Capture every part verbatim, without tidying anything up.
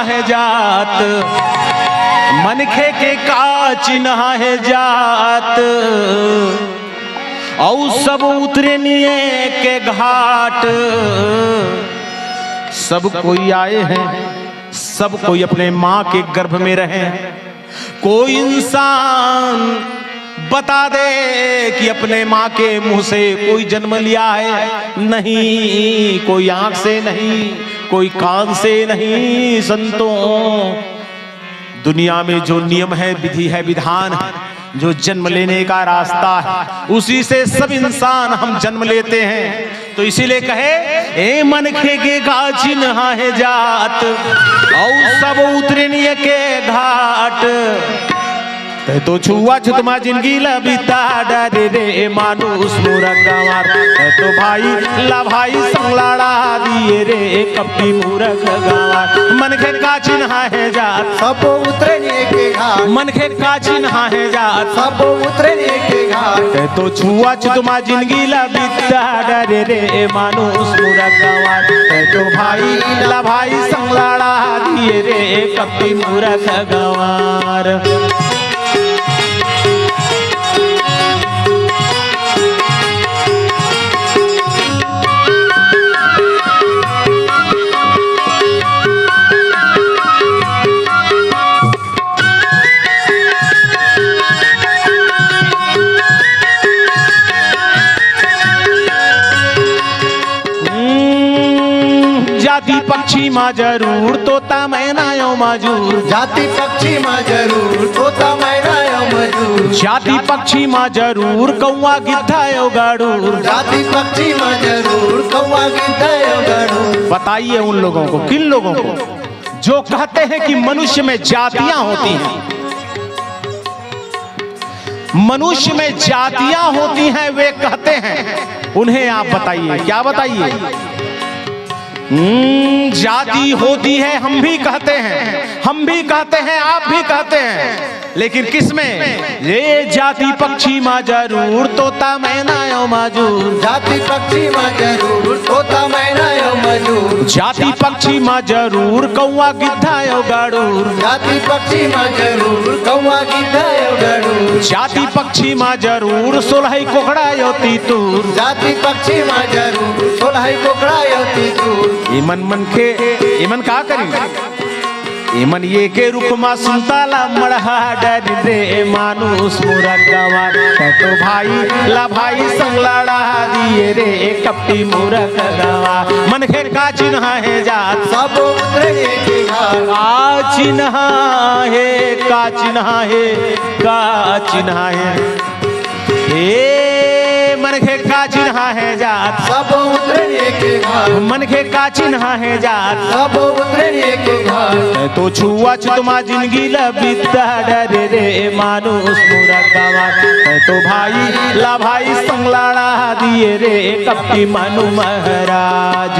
हे जात, मनखे के का चिन्हा हे जात, अउ सब उतरे निये के घाट। सब कोई आए हैं, सब कोई अपने माँ के गर्भ में रहे। कोई इंसान बता दे कि अपने माँ के मुंह से कोई जन्म लिया है? नहीं, कोई आंख से नहीं, कोई कान से नहीं। संतों, दुनिया में जो नियम है, विधि है, विधान है, जो जन्म लेने का रास्ता है, उसी से सब इंसान हम जन्म लेते हैं। तो इसीलिए कहे, ए मनखे के का चिन्हा हे जात, अउ सब उतरे निये के घाट। तैं तो छुआछूत मा जिनगी ला बिता डारे रे, ए मानुष मूरख गंवार। तैं तो भाई ला भाई संग लड़ा दिए रे, ए कपटी मूरख गंवार। मनखे का चिन्हा हे जात, सबो उतरे निये के घाट। मनखे का चिन्हा हे जात, सबो उतरे निये के घाट। तैं तो छुआछूत मा जिनगी ला बिता डारे रे, ए मानुष मूरख गंवार। तैं तो भाई ला भाई संग लड़ा दिए रे, ए कपटी मूरख गंवार। हम्म, जाति पक्षी मा जरूर, तोता मैना अउ मजूर। जाति पक्षी मा जरूर, तोता मैना अउ मजूर। जाति पक्षी मा जरूर, कौआ गिद्धा अउ गड़ूर। जाति पक्षी मा जरूर, कौआ गिद्धा अउ गड़ूर। बताइए उन लोगों को, किन लोगों को, जो कहते हैं कि मनुष्य में जातियां होती हैं, मनुष्य में जातियां होती हैं, वे कहते हैं, उन्हें आप बताइए, क्या बताइए? हम्म, जाति होती है, हम भी कहते हैं, हम भी कहते हैं, आप भी कहते हैं, लेकिन किसमें? ये जाति पक्षी मा जरूर, तोता मैना अउ मजूर। जाति पक्षी मा जरूर, तोता मैना अउ मजूर। जाति पक्षी मा जरूर, कौआ गिद्धा अउ गड़ूर। जाति पक्षी मा जरूर, कौआ गिद्धा अउ गड़ूर। जाति पक्षी मा जरूर, सोलहई कोकड़ा अउ तीतूर। जाति पक्षी मा जरूर, सोलहई कोकड़ा अउ तीतूर। इमन मनखे, इमन का करी? इमन एके रुख मा सुनता ला मड़हा डारिन रे, ए मानुष मूरख गंवार। तैं तो भाई ला भाई संग लड़ा दिए रे, ए कपटी मूरख गंवार। मनखे का चिन्हा हे जात, सबो उतरे के घाट। का चिन्हा हे, का चिन्हा हे, का चिन्हा हे? हे मनखे का चिन्हा हे जात, सबो उतरे के घाट। मनखे का चिन्हा हे जात, सबो उतरे के घाट। तैं तो छुआछूत मा जिनगी ला बिता डारे रे, ए मानुष मूरख गंवार। तैं तो भाई ला भाई संग लड़ा दिए रे, ए कपटी मानु महाराज।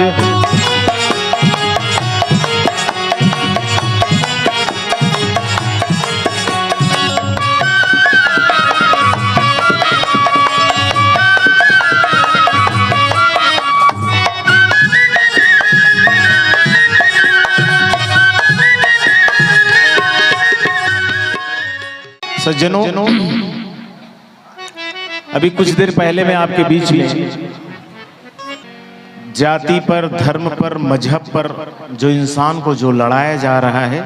सज्जनों, अभी कुछ देर पहले मैं आपके बीच में जाति पर, धर्म पर, मजहब पर जो इंसान को जो लड़ाया जा रहा है,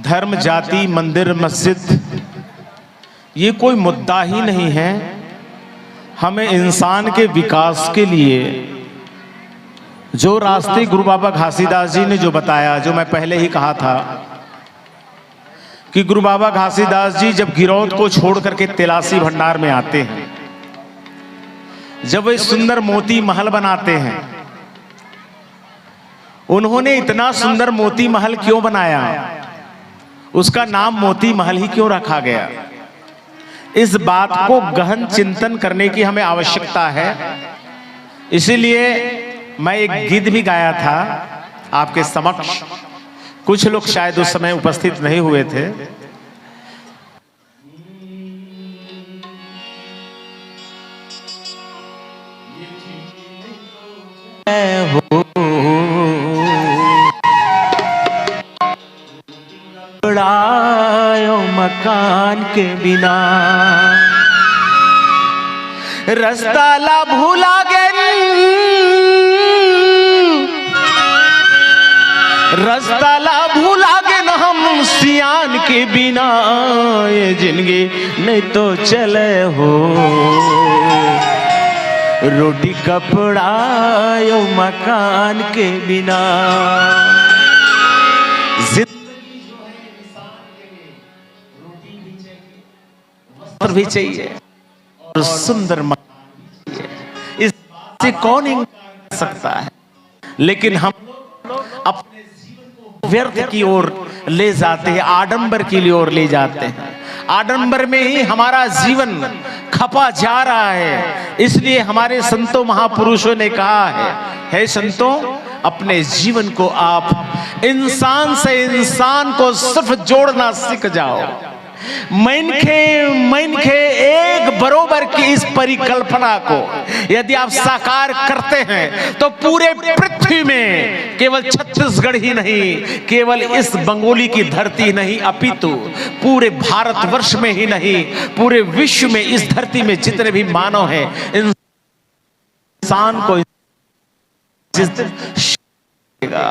धर्म, जाति, मंदिर, मस्जिद, ये कोई मुद्दा ही नहीं है। हमें इंसान के विकास के लिए जो रास्ते गुरु बाबा घासीदास जी ने जो बताया, जो मैं पहले ही कहा था कि गुरु बाबा घासीदास जी जब गिरौद को छोड़ करके तेलासी भंडार में आते हैं, जब वे सुंदर मोती महल बनाते हैं, उन्होंने इतना सुंदर मोती महल क्यों बनाया, उसका नाम मोती महल ही क्यों रखा गया? इस बात को गहन चिंतन करने की हमें आवश्यकता है। इसीलिए मैं एक गीत भी गाया था आपके समक्ष। कुछ लोग शायद उस समय उपस्थित नहीं हुए थे। हो। के बिना। रस्ता ला भुला गेन, रस्ता ला भुला गेन हम सियान के बिना। ये जिंदगी नहीं तो चले हो, रोटी कपड़ा यो मकान के बिना। जिंदगी जो है इंसान के लिए रोटी भी चाहिए, वस्त्र भी चाहिए और सुंदर मकान भी चाहिए। इस बात से कौन इनकार कर सकता है? लेकिन हम अपने जीवन को व्यर्थ की ओर ले जाते हैं, आडंबर की ओर ले जाते हैं। आडंबर में ही हमारा जीवन खपा जा रहा है। इसलिए हमारे संतों महापुरुषों ने कहा है, हे संतों, अपने जीवन को आप इंसान से इंसान को सिर्फ जोड़ना सीख जाओ। मनखे मनखे एक बरोबर की इस परिकल्पना को यदि आप साकार करते हैं तो पूरे पृथ्वी में केवल छत्तीसगढ़ ही नहीं, केवल इस बंगोली की धरती नहीं, अपितु पूरे भारतवर्ष में ही नहीं, पूरे विश्व में इस धरती में जितने भी मानव हैं, इंसान को जिस दिन देगा,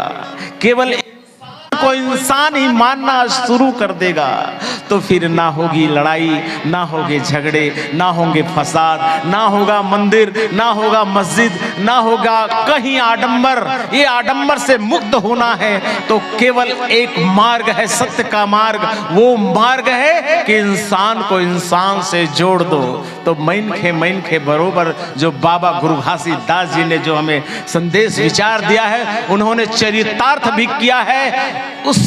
केवल इंसान को इंसान ही मानना शुरू कर देगा, तो फिर ना होगी लड़ाई, ना होंगे झगड़े, ना होंगे फसाद, ना होगा मंदिर, ना होगा मस्जिद, ना होगा कहीं आडंबर। ये आडंबर से मुक्त होना है तो केवल एक मार्ग है, सत्य का मार्ग। वो मार्ग है कि इंसान को इंसान से जोड़ दो। तो मनखे मनखे बरोबर जो बाबा गुरु घासीदास जी ने जो हमें संदेश विचार दिया है, उन्होंने चरितार्थ भी किया है। उस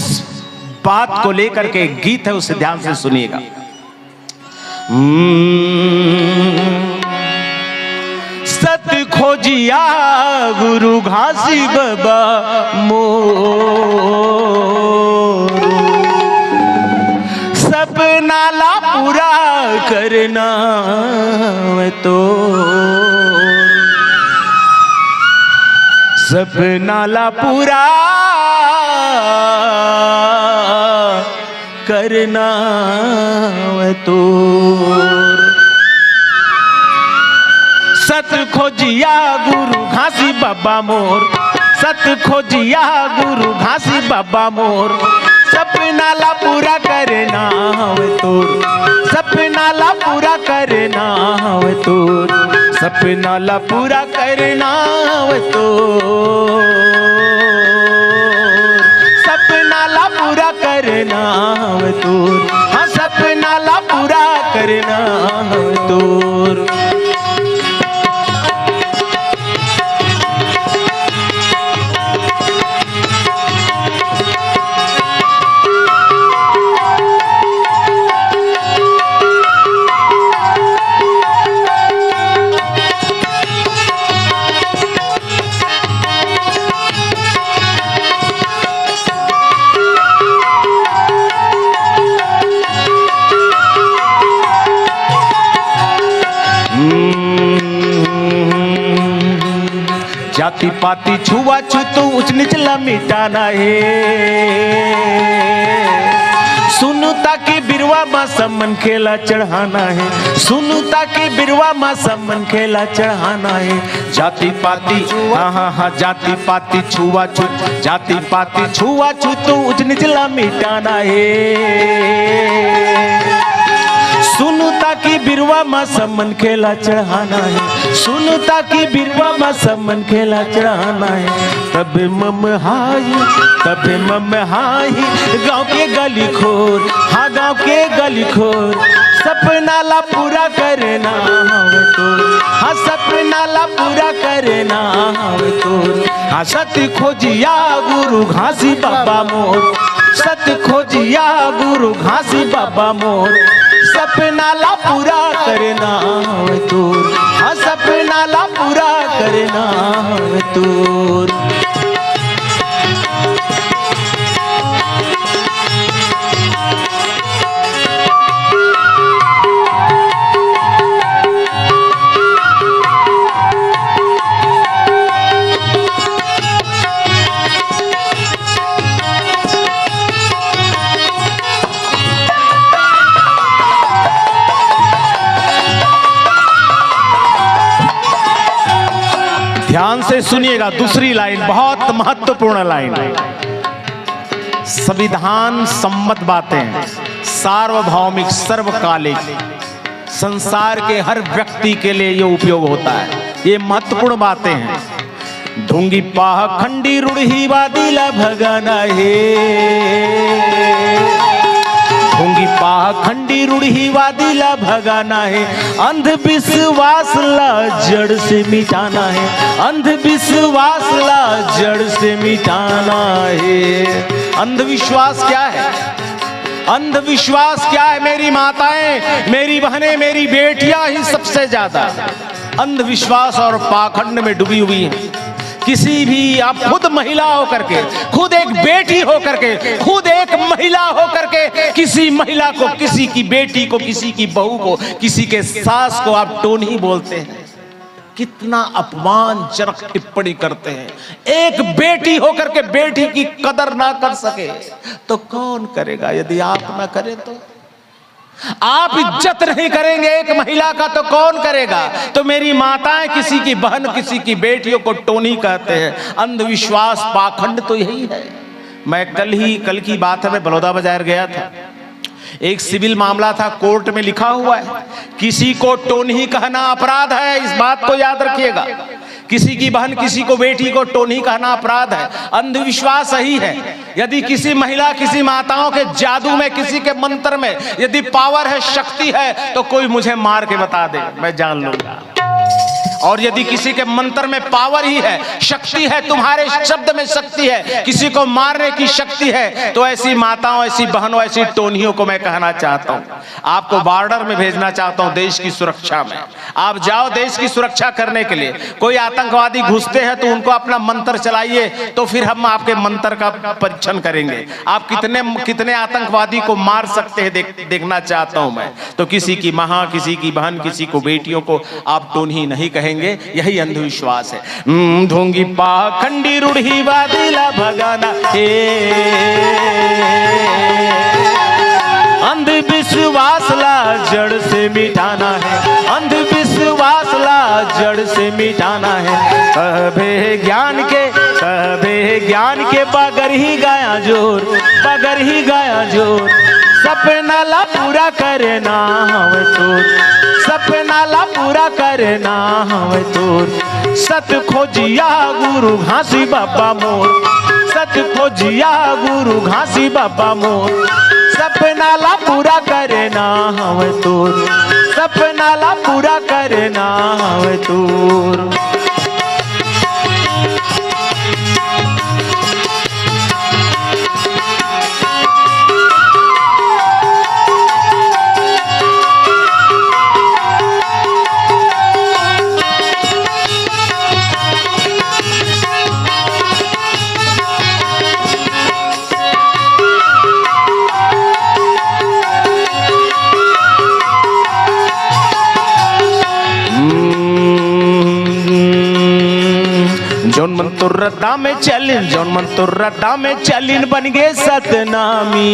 बात को लेकर के गीत है, उसे ध्यान से सुनिएगा। हम्म, सत खोजिया गुरु घासी बाबा मोर, सपना ला पूरा करना तो, सपना ला पूरा करना तो। सत खोजिया गुरु घासी बाबा मोर, सत खोजिया गुरु घासी बाबा मोर, सपना ला पूरा करना हवे तोर, सपना ला पूरा करना हवे तोर, सपना ला पूरा करना हवे तोर, सपना ला पूरा करना हवे तोर, हाँ, सपना ला पूरा करना हवे तोर। जाति पाति छुआछूत ऊंच नीच ला मिटाना हे। सुनता के बिरवा मा सब मनखे ला चढ़ाना हे। सुनता के बिरवा मा सब मनखे ला चढ़ाना हे। जाति पाति, हाँ, हाँ, हाँ, जाति पाति छुआछूत, जाति पाति छुआछूत ऊंच नीच ला मिटाना हे। सुनता के बिरवा मा सब मनखे ला चढ़ाना हे। सुनता के बिरवा मा सब मनखे ला चढ़ाना हे। तब मम हाय, तब मम हाय, गांव के गली खोर, हाँ, गांव के गली खोर, सपना ला पूरा करना हवे तोर, हाँ, सपना ला पूरा करना हवे तोर। हाँ, सत खोजिया गुरु घासी बाबा मोर, सत खोजिया गुरु घासी बाबा मोर, सपना ला पूरा करना हवे तोर, हाँ, सपना ला पूरा करना हवे तोर। ध्यान से सुनिएगा, दूसरी लाइन बहुत महत्वपूर्ण लाइन। संविधान सम्मत बातें, सार्वभौमिक, सर्वकालिक, संसार के हर व्यक्ति के लिए ये उपयोग होता है। ये महत्वपूर्ण बातें हैं। ढोंगी पाखंडी रूढ़िवादी ला भगाना हे। ढोंगी पाखंडी रूढ़िवादी ला भगाना हे। अंधविश्वास ला जड़ से मिटाना हे। अंधविश्वास ला जड़ से मिटाना हे। अंधविश्वास क्या है? अंधविश्वास क्या है? मेरी माताएं, मेरी बहनें, मेरी बेटियां ही सबसे ज्यादा अंधविश्वास और पाखंड में डूबी हुई हैं। किसी भी, आप खुद महिला होकर के, खुद एक बेटी होकर के, खुद एक महिला होकर के किसी महिला को, किसी की बेटी को, किसी की बहू को, किसी के सास को आप टोनी बोलते हैं। कितना अपमानजनक टिप्पणी करते हैं। एक बेटी होकर के बेटी की कदर ना कर सके तो कौन करेगा? यदि आप ना करें तो आप इज्जत नहीं करेंगे एक महिला का तो कौन करेगा? तो मेरी माताएं, किसी की बहन, किसी की बेटियों को टोनी कहते हैं। अंधविश्वास, पाखंड तो यही है। मैं कल ही, कल की बात है, मैं बलौदा बाजार गया था। एक सिविल मामला था, कोर्ट में लिखा हुआ है, किसी को टोनी कहना अपराध है। इस बात को याद रखिएगा। किसी की बहन, किसी को, बेटी को टोनी कहना अपराध है। अंधविश्वास यही है। यदि किसी महिला, किसी माताओं के जादू में, किसी के मंत्र में यदि पावर है, शक्ति है, तो कोई मुझे मार के बता दे, मैं जान लूंगा। और यदि किसी के मंत्र में पावर ही है, शक्ति है, तुम्हारे शब्द में शक्ति है, किसी को मारने की शक्ति है, तो ऐसी माताओं, ऐसी बहनों, ऐसी टोनियों को मैं कहना चाहता हूँ, आपको बॉर्डर में भेजना चाहता हूँ, देश की सुरक्षा में। आप जाओ देश की सुरक्षा करने के लिए। कोई आतंकवादी घुसते हैं तो उनको अपना मंत्र चलाइए, तो फिर हम आपके मंत्र का परीक्षण करेंगे। आप कितने, कितने आतंकवादी को मार सकते हैं, देख, देखना चाहता हूं मैं। तो किसी की माँ, किसी की बहन, किसी को, बेटियों को आप टोनी नहीं कहेंगे, यही अंधविश्वास है। हम्म, ढोंगी पाखंडी रूढ़िवादी ला भगाना हे। अंधविश्वास ला जड़ से मिटाना है, अंधविश्वास ला जड़ से मिटाना है। कहबे ज्ञान के, कहबे ज्ञान के बगर ही गाया जोर, बगर ही गाया जोर। सपना ला पूरा करना हवे तोर, सपना ला पूरा करना हवे तोर। सत खोजिया गुरु घासी बाबा मोर, सत खोजिया गुरु घासी बाबा मोर। सपना ला पूरा करना हवे तोर, सपना ला पूरा करना हवे तोर। जोन मन तोर रद्दा में चलिन, जोन मन तोर रद्दा में चलिन, बन गे सतनामी।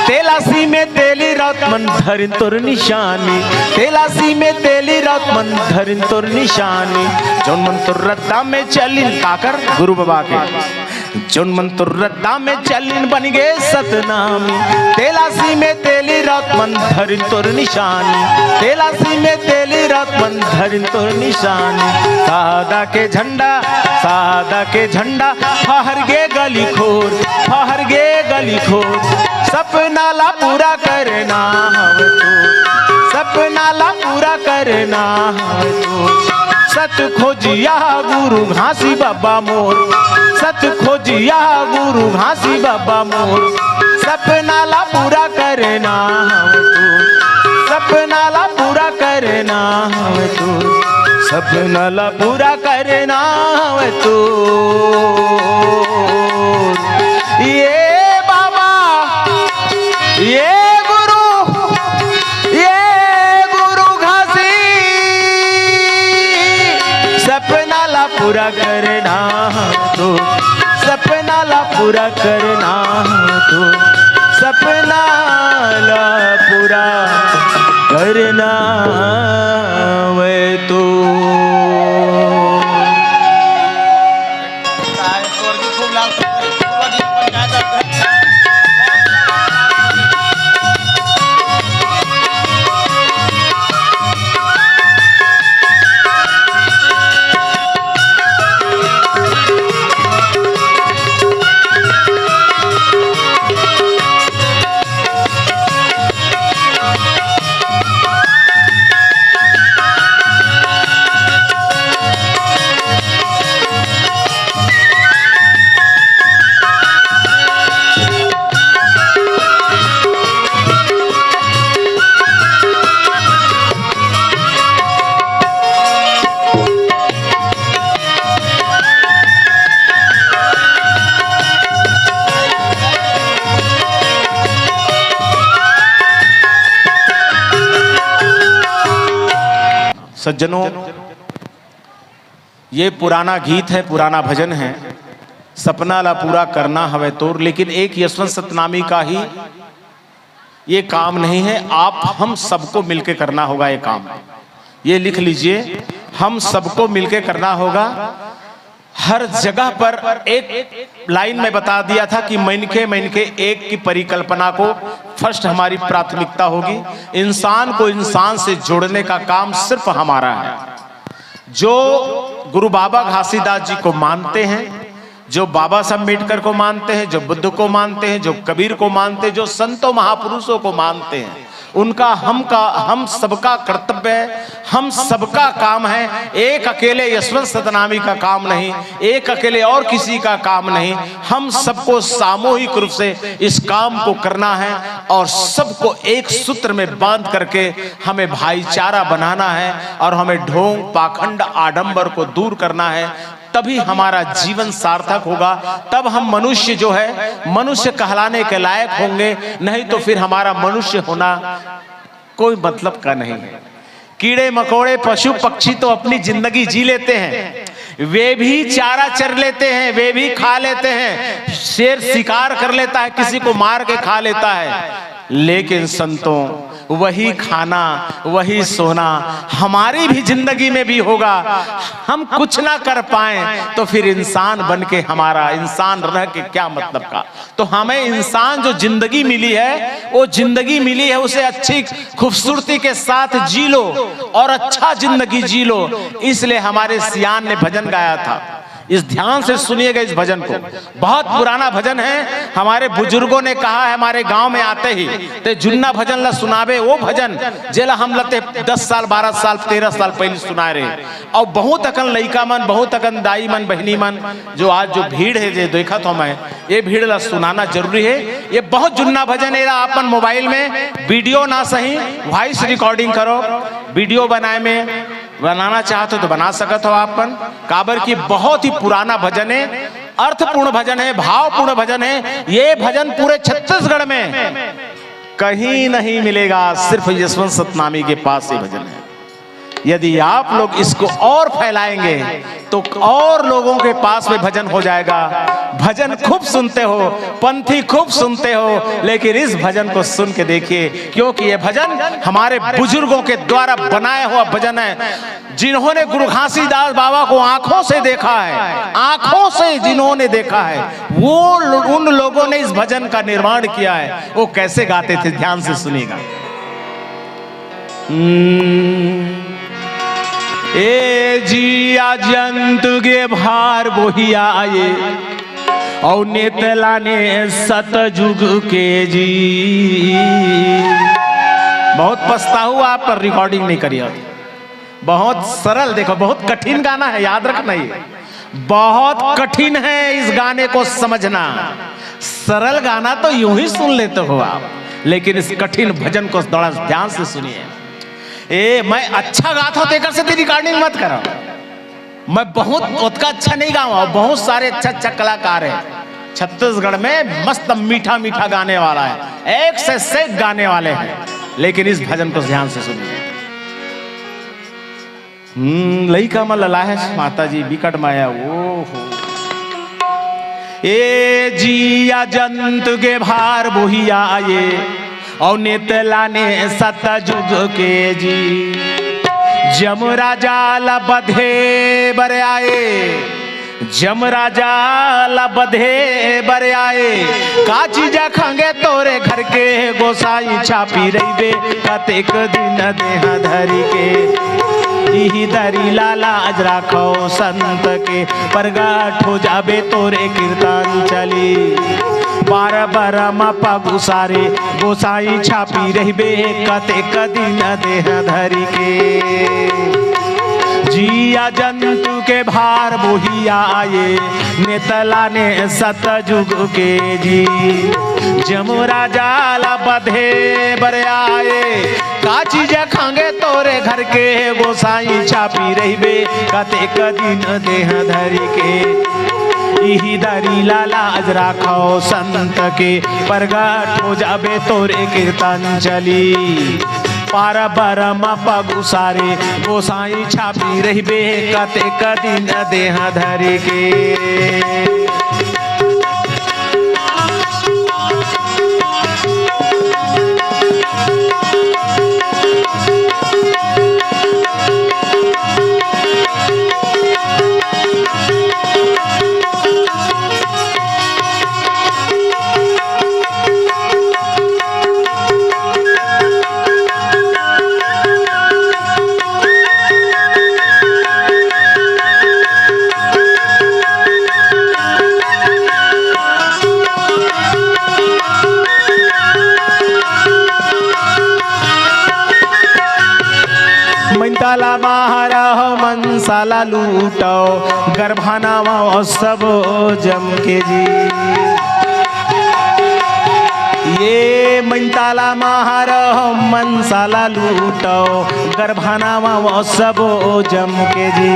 तेलासी में तेली रात मन धरिन तोर निशानी, तेलासी में तेली रात मन धरिन तोर निशानी। जोन मन तोर रद्दा में चलिन, काकर गुरु बाबा के। जोन मन तोर रद्दा में चलिन, बन गे सतनामी। तेलासी में तेली रात मन धरिन तोर निशानी, तेलासी में तेली रात मन धरिन तोर निशानी। सादा के झंडा, सादा के झंडा फहर गे गली खोर, फहर गे गली खोर। सपना ला पूरा करना हवे तोर, सपना ला पूरा करना हवे तोर। सत खोजिया गुरु घासी बाबा मोर, सत खोजिया गुरु घासी बाबा मोर। सपना ला पूरा करना हवे तोर, सपना ला पूरा करना हवे तोर। सपना ला पूरा करना हवे तोर। ये बाबा, ये गुरु, ये गुरु घासी। सपना ला पूरा करना हवे तोर, सपना ला पूरा करना हवे तोर। सपना ला पूरा करना हवे तोर। सज्जनों, ये पुराना गीत है, पुराना भजन है, सपना ला पूरा करना हवे तोर, लेकिन एक यशवंत सतनामी का ही ये काम नहीं है। आप हम सबको मिलके करना होगा ये काम। ये लिख लीजिए, हम सबको मिलके करना होगा। हर जगह पर एक लाइन में बता दिया था कि मनखे मनखे एक की परिकल्पना को फर्स्ट हमारी प्राथमिकता होगी। इंसान को इंसान से जोड़ने का काम सिर्फ हमारा है। जो गुरु बाबा घासीदास जी को मानते हैं, जो बाबा साहब अम्बेडकर को मानते हैं, जो बुद्ध को मानते हैं, जो कबीर को मानते हैं, जो संतों महापुरुषों को मानते हैं, उनका हम का हम सबका कर्तव्य है, हम सबका काम है। एक अकेले यशवंत सतनामी का काम नहीं, एक अकेले और किसी का काम नहीं। हम सबको सामूहिक रूप से इस काम को करना है और सबको एक सूत्र में बांध करके हमें भाईचारा बनाना है और हमें ढोंग, पाखंड, आडंबर को दूर करना है। तभी हमारा जीवन सार्थक होगा, तब हम मनुष्य जो है, मनुष्य कहलाने के लायक होंगे। नहीं तो फिर हमारा मनुष्य होना कोई मतलब का नहीं है। कीड़े मकोड़े, पशु पक्षी तो अपनी जिंदगी जी लेते हैं, वे भी चारा चर लेते हैं, वे भी खा लेते हैं। शेर शिकार कर लेता है, किसी को मार के खा लेता है, लेकिन संतों, वही खाना, वही सोना हमारी भी जिंदगी में भी होगा। हम कुछ ना कर पाए तो फिर इंसान बन के हमारा इंसान रह के क्या मतलब का? तो हमें इंसान जो जिंदगी मिली है, वो जिंदगी मिली है, उसे अच्छी खूबसूरती के साथ जी लो और अच्छा जिंदगी जी लो। इसलिए हमारे सियान ने भजन गाया था। इस ध्यान से सुनिएगा इस भजन को। बहुत पुराना भजन है। हमारे बुजुर्गों ने कहा है, हमारे गांव में आते ही ते जुन्ना भजन ला सुनावे, वो भजन जेला हम लते दस साल, बारह साल, तेरह साल पहले सुनाए रहे। और बहुत अकन लइका मन, बहुत अकन दाई मन, बहिनी मन, जो आज जो भीड़ है, जे देखत हो मैं, ये भीड़ ला सुनाना जरूरी है। ये बहुत जुन्ना भजन है, एला अपन मोबाइल में वीडियो ना सही, वॉइस रिकॉर्डिंग करो। वीडियो बनाए में बनाना चाहत हो तो बना सकत हो आप मन, काबर कि बहुत ही पुराना भजन है, अर्थपूर्ण भजन है, भावपूर्ण भजन है। ये भजन पूरे छत्तीसगढ़ में कहीं नहीं मिलेगा, सिर्फ यशवंत सतनामी के पास ये भजन है। यदि आप लोग इसको और फैलाएंगे तो और लोगों के पास में भजन हो जाएगा। भजन खूब सुनते हो, पंथी खूब सुनते हो, लेकिन इस भजन को सुन के देखिए, क्योंकि ये भजन हमारे बुजुर्गों के द्वारा बनाया हुआ भजन है। जिन्होंने गुरु घासीदास बाबा को आंखों से देखा है, आंखों से जिन्होंने देखा है, वो लो-, उन लोगों ने इस भजन का निर्माण किया है। वो कैसे गाते थे, ध्यान से सुनिएगा। हम्म। ए जिया जंतु के भार बोहिया आए, और नेतला ने सतजुग के जी। बहुत पछताहू आप पर रिकॉर्डिंग नहीं करिए। बहुत सरल, देखो, बहुत कठिन गाना है, याद रखना ये। बहुत कठिन है इस गाने को समझना। सरल गाना तो यूं ही सुन लेते हो आप, लेकिन इस कठिन भजन को थोड़ा ध्यान से सुनिए। ए, मैं अच्छा गाता हूं तो एकर से रिकॉर्डिंग मत करो। मैं बहुत ओतका अच्छा नहीं गावा, बहुत सारे अच्छा अच्छा कलाकार हैं छत्तीसगढ़ में, मस्त मीठा मीठा गाने वाला है, एक से सेक गाने वाले हैं, लेकिन इस भजन को ध्यान से सुनिए। हम्म, लइका मन ललाहे माता जी बिकट माया, ओ हो। ए जिया जंतु के भार बोहिया आए, और नेतला ने सतजुग के जी। जम राजा ला बधे बर आए, जम राजा ला बधे बर आए, का चीज खांगे तोरे घर के गोसाई छापी रहिबे, कतेक दिन देह धरी के। इही दरी ला लाज राखो संत के, परगट हो जाबे तोरे कीर्तन चली। बार बार म पगुसारे गोसाई छापी रहिबे, कतेक दिन देह धरी के। जिया जंतु के भार बोहिया आए, नेतला ने सतजुग के जी। जम राजा ला बधे बर आए, का चीज खांगे तोरे घर के गोसाई छापी रहिबे, कतेक दिन देह धरी के। इही दरी ला लाज राखो संत के, परगट हो जाबे तोरे कीर्तन चली। पार बर म पगुसारे गोसाई छापी रहिबे, कतेक दिन देह धरि के। मइनताला मारव मनसाला लूटव, गरभाना म सब जम के जी। ये मइनताला मारव मनसाला लूटव, गरभाना म सब जम के जी।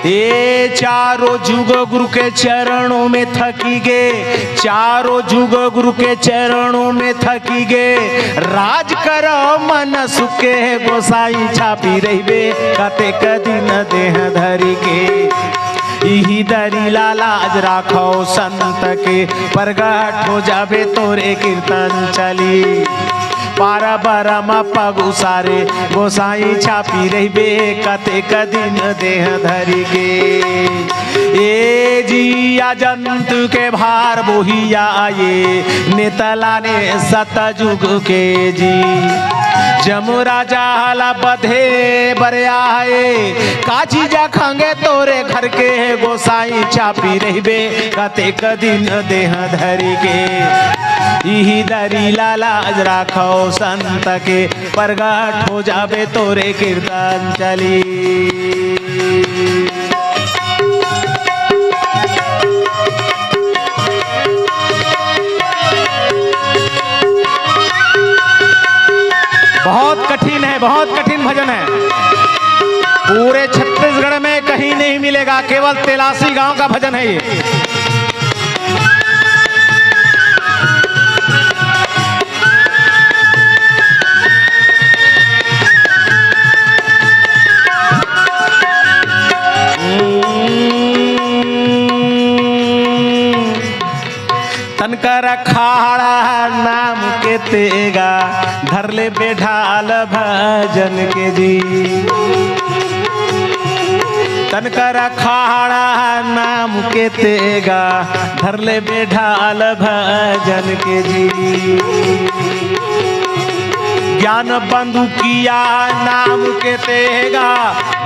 ए चारों जुग गुरु के चरणों में थकी गे, चारों जुग गुरु के चरणों में थकी गे। राज कर मन सुख के गोसाई छापी रहिबे, कतेक दिन देह धरि के। इही दरी ला लाज राखव संत के, परगट हो जाबे तोरे कीर्तन चली। पार बर म पगुसारे गोसाई छापी रहिबे, कतेक दिन देह धरि के। ए जी, अजंत के भार बोहिया ये, नेतला ने सतजुग के जी। जम राजा ला बधे बर आए, का चीज खंगे तोरे घर के गोसाई छापी रहिबे, कतेक दिन देह धरि के। इही दरी ला लाज राखव संत के, परगट हो जाबे तोरे कीर्तन चली। बहुत कठिन है, बहुत कठिन भजन है। पूरे छत्तीसगढ़ में कहीं नहीं मिलेगा, केवल तेलासी गांव का भजन है ये। तन कर अखाड़ा नाम के तेगा, धर ले बेढाल भजन के जी। तन कर अखाड़ा नाम के तेगा, धर ले बेढाल भजन के जी। ज्ञान बंदुकिया नाम के तेगा,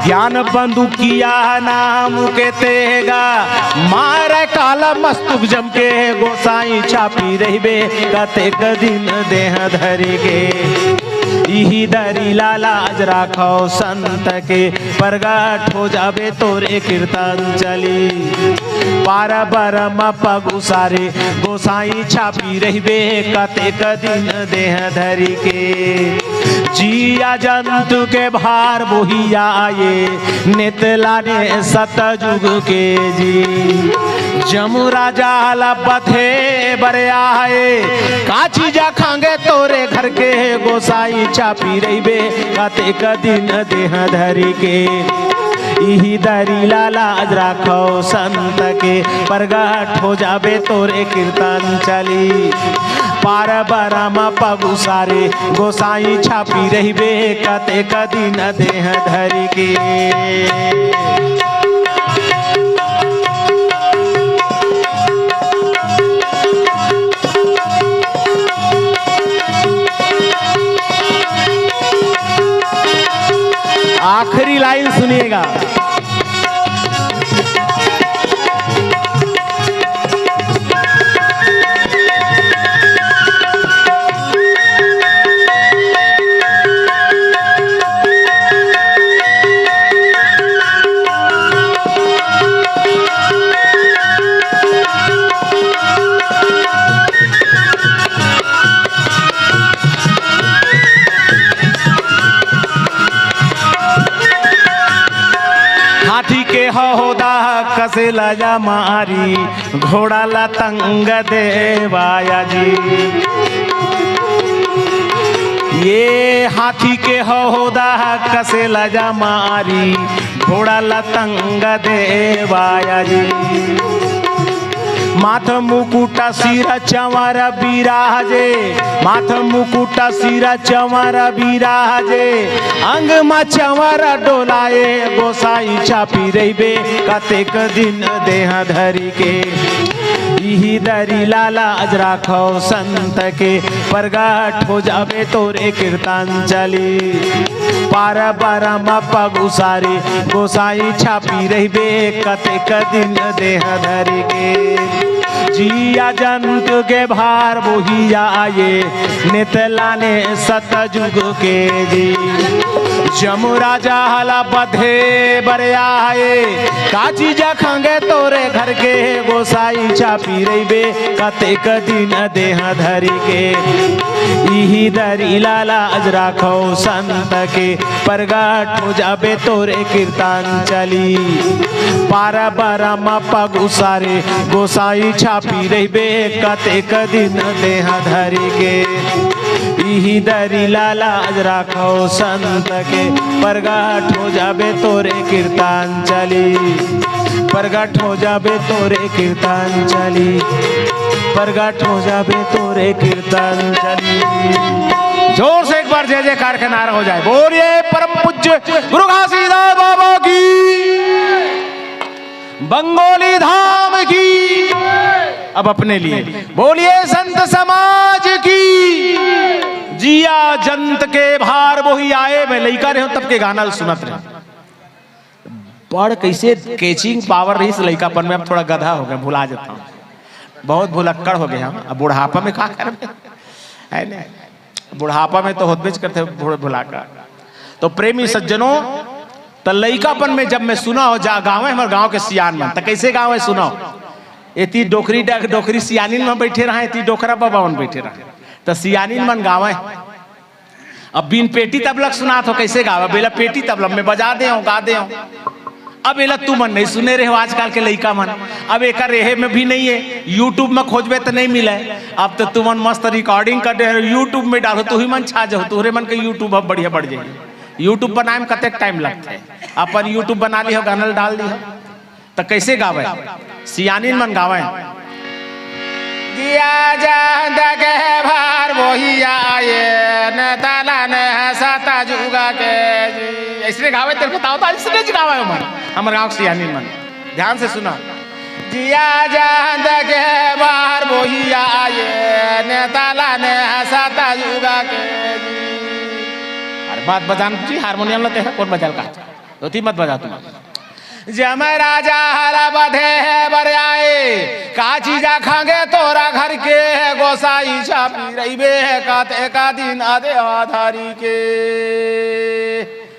ज्ञान बंदुकिया नाम के तेगा, मार काला मस्तुक जम के गोसाई छापी रहिबे, कतेक दिन देह धरि के। इही दरी ला लाज राखव संत के, परगट हो जाबे तोरे कीर्तन चली। पार बर म पगुसारे गोसाई छापी रहिबे, कतेक दिन देह धरि के। जिया जंतु के भार बोहिया ये, नेतला ने सतजुग के जी। जमु राजा ला बधे बर आए, का चीज खंगे तोरे घर के गोसाई छापी रहिबे, कतेक दिन देह धरि के। इही दरी ला लाज राखव संत के, परगट हो जाबे तोरे कीर्तन चली। पार बर म पगुसारे गोसाई छापी रहिबे, कतेक दिन देह धरि के। आखिरी लाइन सुनिएगा। हाथी के हहोदा कसे लजा मारी, घोड़ा ला तंग देवाया जी। ये हाथी के हौदा कसे लजा मारी, घोड़ा लतंग देवाया जी। माथ मुकुटा सिरा चंवर बिराजे, माथ मुकुटा सिरा चंवर बिराजे, अंग मा चंवर डोलाए, गोसाई छापी रहिबे कतेक दिन देह धरी के। इही दरी लाला अज राखव संत के, परगट हो जाबे तोरे कीर्तन चली। पार बारा मा पग उसारी, गोसाई छापी रहिबे कतेक दिन देह धरी के। जिया जंतु के भार बोहिया आए, नेतला ने सतजुग के जी। जमु राजा हला बधे बर आए, काची जखंगे तोरे घर के, गोसाई छापी रहिबे कतेक दिन देह धरी के। इही दरी लाला अज राखव संत के, परगट हो जाबे तोरे कीर्तन चली। पारा बारा मा पग उसारे, गोसाई छापी रहिबे कतेक दिन देह धरी के। इही दरी लाला अज राखव संत के, परगट हो जाबे तोरे कीर्तन चली। परगट हो जाबे तोरे कीर्तन चली, परगट हो जाबे तोरे कीर्तन चली। जोर से एक बार जय जयकार के नारा हो जाए। बोलिए परम पूज्य गुरु घासीदास बाबा की, बंगोली धाम की। अब अपने लिए बोलिए संत समाज की। जिया जंत के भार बोही आए। मैं लइका रहे हूं तब के गाना ल सुनत रहे। बड़ कैसे कैचिंग पावर रहिस लइकापन में, अब थोड़ा गधा हो गया, भुला जाता हूँ, बहुत भुलक्कड़ हो गया हम। अब बुढ़ापा में का करबे, है ना? बुढ़ापा में तो होतबेच करथे भुल-, भुलाका। तो प्रेमी सज्जनों, त लइकापन में जब मैं सुना हो जा गाँव है, हमारे गाँव के सियान मन, त कैसे गाँव है सुना हो? एती डोकरी डा-, डोकरी सियानिन मन बैठे रहा, एती डोकरा बाबा मन बैठे रहा, त सियानिन मन गाँव है। अब बिन पेटी तबला के सुनात हो, कैसे गावे? बेला पेटी तबला में बजा दे हो, गा दे हो। अब एला तुमन नहीं सुने रहे हो आजकल के लइका मन। अब एकर रेहे में भी नहीं है, YouTube में खोजबे त नहीं मिले। अब तो तुमन मस्त रिकॉर्डिंग कर दे हो, YouTube में डालो, तुही मन छा जाओ, तुहरे मन के YouTube अब बढ़िया बढ़ जाए। YouTube बनाए में कतेक टाइम लगथे, अपन YouTube बना ली हो, गाना डाल दी हो। त कैसे गावे? सियानिन मन गावे। जिया जंत के भार बोहिया आए, नेतला ने सतजुग के जी। ऐसने गावे, तेरे बताओ तो, ऐसने ज गावे मन। हमर गाँव के सियानिन मन। ध्यान से सुना। जिया जंत के भार बोहिया आए, नेतला ने सतजुग के जी। अरे बात बजान जी, हारमोनियम लते है, कौन बजाल का? धोती मत बजा तू। जमराजा हला बधे बर आए, काची जखंगे तोरा घर के, गोसाई छापी रहिबे कतेक दिन देह धरी के।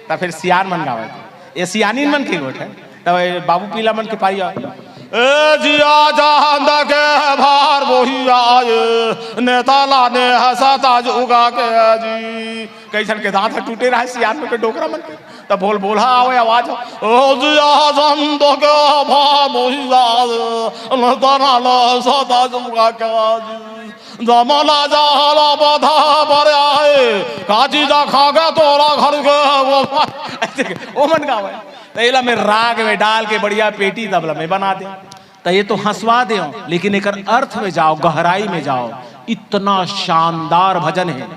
त फिर सियान मन गावे, ये सियानिन मन के गोठ है। तब ये बाबू पीला मन के पारी आवे। ए जिया जंत के भार बोहिया आए, नेतला ने सतजुग के जी। कई झन के दांत ह टूटे रहे सियान मन के, डोकरा मन के। त बोल बोल, हाँ, आवे आवाज। ओ जिया जंत के भार बोहिया आए, नेतला ने सतजुग के जी। जमराजा हला बधे बर आए, काची जखंगे तोरा घर के, वो, वो मन गावे। त एला में राग में डाल के बढ़िया पेटी तबला में बना दे। त ये तो हंसवा दे हो, लेकिन एकर अर्थ में जाओ, गहराई में जाओ। इतना शानदार भजन है।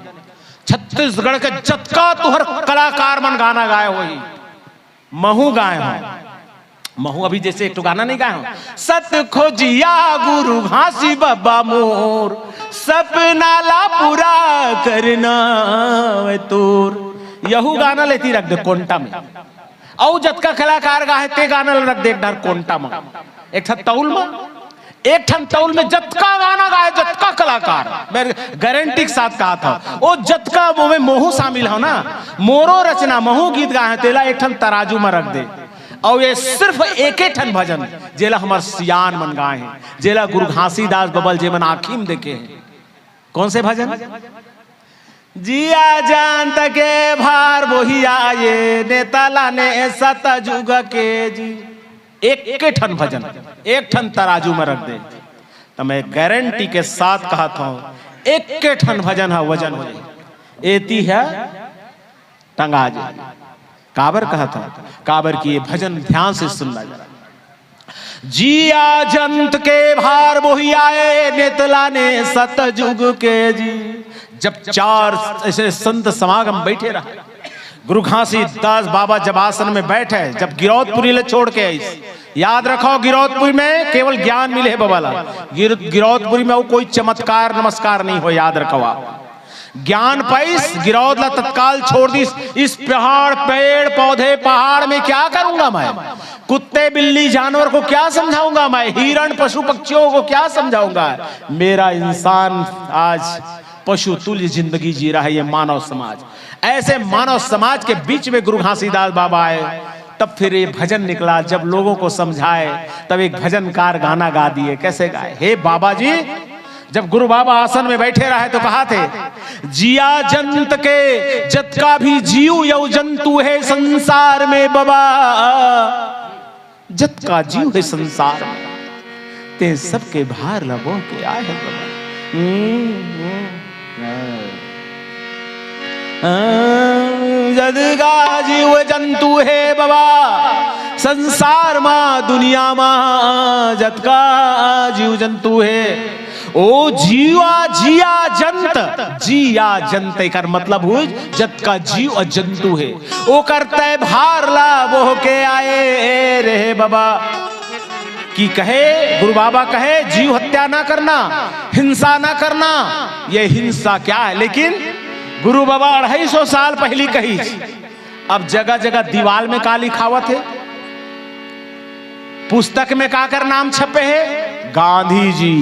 छत्तीसगढ़ के जतका तुहर कलाकार मन गाना गाए होही, महू गाए हो। महू अभी जैसे एक ठो गाना नहीं गाए हो, सत खोजिया गुरु घासी बाबा मोर, सपना ला पूरा करना वे तोर। यहू गाना लेती रख दे कोंटा में। अउ जतका कलाकार गाए ते गाना ल रख दे एक डार कोंटा म, एक ठन तौल म, एक ठन तौल में जतका गाना गाए, जतका कलाकार, मैं गारंटी के साथ कहा था, वो जतका वो में महू शामिल हो ना, मोरो रचना, महू गीत गाए हैं, तेला एक ठन तराजू में रख दे। और ये सिर्फ एक ही ठन भजन, जेला हमार सियान मन गाए हैं, जेला गुरु घासीदास बबल जे मन आँखी में देखे हैं। कौन से भजन? जिया जंत के भार बोहिया ये, नेतला ने सतजुग के जी। एक के ठन भजन, एक ठन तराजू में रख दे, त मैं गारंटी के साथ कहत हूँ, एक के ठन भजन ह वजन हो जाए। एती ह टंगा जाही। काबर कहत हंव? काबर कि ये भजन ध्यान से सुनना जरा। जिया जंत के भार मोहि आए, नेतला ने सतजुग के जी। जब चार ऐसे संत समागम बैठे रहे, गुरु घासीदास बाबा जब आसन में बैठे, जब गिरौदपुरी ले छोड़ के आइस, याद रखो, गिरौदपुरी में केवल ज्ञान मिले हे बाबा ला। गिर-, गिरौदपुरी में वो कोई चमत्कार नमस्कार नहीं हो, याद रखो आप। ज्ञान पाइस, गिरौद ला तत्काल छोड़ दिस। इस पहाड़, पेड़ पौधे, पहाड़ में क्या करूंगा मैं? कुत्ते बिल्ली जानवर को क्या समझाऊंगा मैं? हिरण पशु पक्षियों को क्या समझाऊंगा? मेरा इंसान आज पशु तुल्य जिंदगी जी रहा है, ये मानव समाज। ऐसे मानव समाज के बीच में गुरु घासीदास बाबा आए, तब फिर ये भजन निकला। जब लोगों को समझाए, तब एक भजनकार गाना गा दिए। कैसे गाए? हे बाबा जी, जब गुरु बाबा आसन में बैठे रहे तो कहा थे, जिया जंत के जतका भी जीव यौ जंतु हे संसार में बाबा, जतका जीव हे संसार में, ते सबके भार ला बोह के आए हे बाबा। हम्म, हम्म, हाँ। हाँ, जतका जीव जंतु हे बाबा, संसार मा, दुनिया मा, जतका जीव जंतु हे, ओ जिया, जिया जंत, जिया जंत, एकर मतलब हुई, जतका जीव अउ जंतु हे, ओकर तैं भार ला बोह के आए रे बाबा। कि कहे, गुरु बाबा कहे, जीव हत्या ना करना, हिंसा ना करना। ये हिंसा क्या है? लेकिन गुरु बाबा अढ़ाई सौ साल पहिली कहिस। अब जगह जगह दीवाल में का लिखावत हे, पुस्तक में काकर नाम छपे हे? गांधी जी,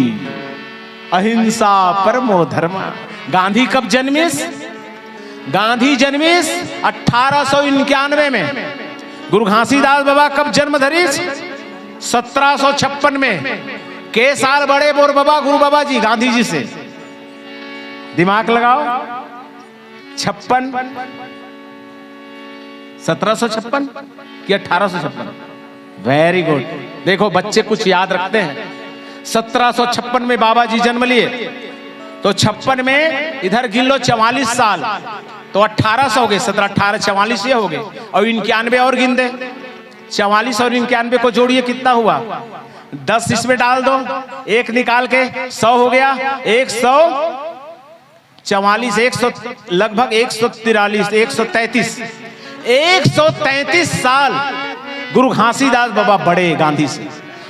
अहिंसा परमो धर्म। गांधी कब जन्मिस? गांधी जन्मिस अठारह सौ इक्यानवे में। गुरु घासीदास बाबा कब जन्म धरिस? सत्रह सौ छप्पन में। के साल बड़े मोर बाबा, गुरु बाबा जी, गांधी जी से? दिमाग लगाओ, छप्पन, सत्रह सौ छप्पन कि अठारह सौ छप्पन? Very good। देखो, बच्चे कुछ याद रखते हैं। सत्रह सौ छप्पन में बाबा जी जन्म लिए, तो छप्पन में इधर गिन लो चवालीस साल, तो अठारह सौ हो गए, सत्रह, अठारह, चवालीस ये हो गए, और इक्यानवे और गिन दे, चवालीस और इक्यानवे को जोड़िए, कितना हुआ? दस इसमें डाल दो, एक निकाल के सौ हो गया, एक सौ चवालीस, एक सौ, लगभग एक सौ तिरालीस, एक सौ तैंतीस, एक सौ तैंतीस साल गुरु घासीदास बाबा बड़े गांधी से।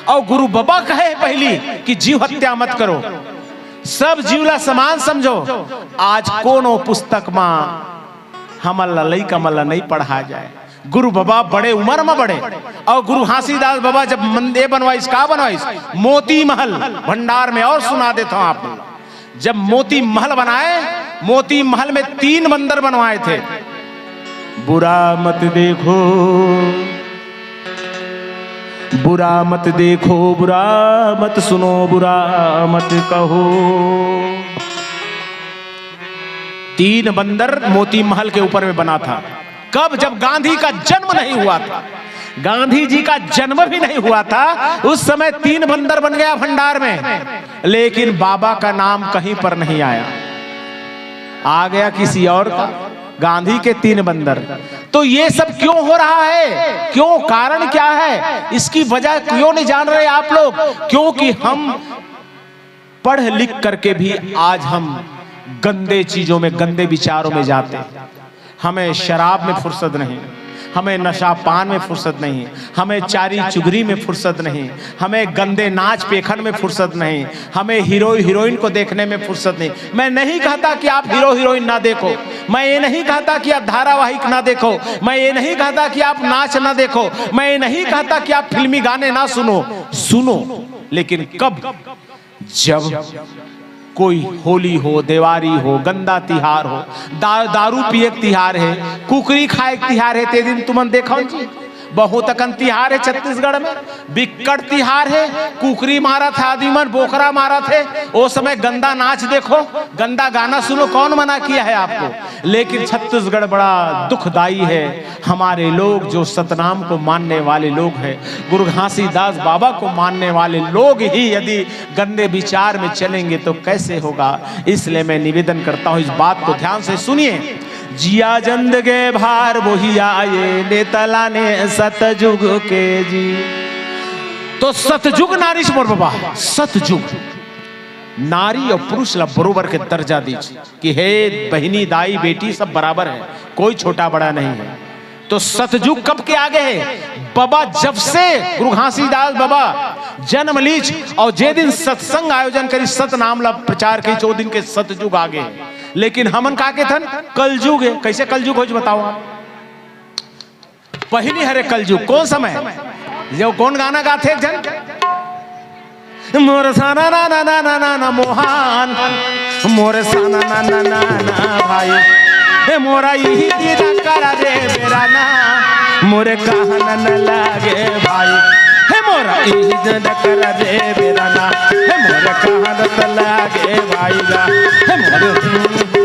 और गुरु बाबा कहे पहिली कि जीव हत्या मत करो, सब जीव ला समान समझो। आज कोनो पुस्तक मा हमन ला, लइका मन ला नहीं पढ़ाया जाए। गुरु बाबा बड़े उमर मा बड़े, और गुरु घासीदास बाबा जब मंदिर बनवाइस, का बनवाइस? मोती महल। भंडार में और सुना देता हूँ आप मन ला। जब मोती महल बनाए, मोती महल में तीन बंदर बनवाए थे। बुरा मत देखो, बुरा मत देखो, बुरा मत सुनो, बुरा मत कहो। तीन बंदर मोती महल के ऊपर में बना था। कब? जब गांधी का जन्म नहीं हुआ था, गांधी जी का जन्म भी नहीं हुआ था, उस समय तीन बंदर बन गया भंडार में, लेकिन बाबा का नाम कहीं पर नहीं आया। आ गया किसी और का, गांधी के तीन बंदर। तो ये सब क्यों हो रहा है, क्यों, कारण क्या है, इसकी वजह क्यों नहीं जान रहे आप लोग? क्योंकि हम पढ़ लिख करके भी आज हम गंदे चीजों में, गंदे विचारों में जाते हैं। हमें शराब में फुर्सत नहीं, हमें नशा पान में फुर्सत नहीं, हमें चारी चुगरी में फुर्सत नहीं, हमें गंदे नाच पेखन में फुर्सत नहीं, हमें हीरो हीरोइन को देखने में फुर्सत नहीं। मैं नहीं कहता कि आप हीरो हीरोइन ना देखो, मैं ये नहीं कहता कि आप धारावाहिक ना देखो, मैं ये नहीं कहता कि आप नाच ना देखो, मैं ये नहीं कहता कि आप फिल्मी गाने ना सुनो, सुनो, लेकिन कब? जब कोई होली हो, देवारी हो, गंदा तिहार हो, दा-, दारू पिए के तिहार हे, कुकरी खाए के तिहार हे, ते दिन तुमन देखव जी, बहुत अकन तिहार हे छत्तीसगढ़ में, बिक्कट तिहार हे। कुकरी मारत हे आदमी मन, बोकरा मारत हे, ओ समय गंदा नाच देखो, गंदा गाना सुनो, कौन मना किया है आपको? लेकिन छत्तीसगढ़ बड़ा दुखदाई है। हमारे लोग जो सतनाम को मानने वाले लोग हैं, गुरु घासीदास बाबा को मानने वाले लोग ही यदि गंदे विचार में चलेंगे तो कैसे होगा? इसलिए मैं निवेदन करता हूं, इस बात को ध्यान से सुनिए। जिया जंद गे भार बोहिया ये नेतला ने सतजुग के जी। तो सतजुग नारी से मोर बाबा, सतजुग नारी और पुरुष ला बरोबर के दर्जा दीजिए कि हे बहिनी, दाई, बेटी सब बराबर है, कोई छोटा बड़ा नहीं है। तो सतजुग कब के आगे है? बाबा जब से गुरु घासीदास बाबा जन्म लीच और जे दिन सत्संग आयोजन करी, सतनाम ला प्रचार करी, ओ दिन के सतजुग आगे है। लेकिन हमन का के थन? कलजुग है। कैसे कलजुग हो जी बताओ आप? पहली हरे कलजुग कौन समय? जो कौन गाना गाथे एक जन? मोर साना ना ना ना ना ना ना मोहन, मोर साना ना ना ना ना भाई, हे मोरा इही दीदा करा रे बेरा ना, मोरे कहना न लागे भाई, हे मोरा इही दीदा करा रे बेरा ना, हे मोरे कहना न लागे भाई गा, हे मोरे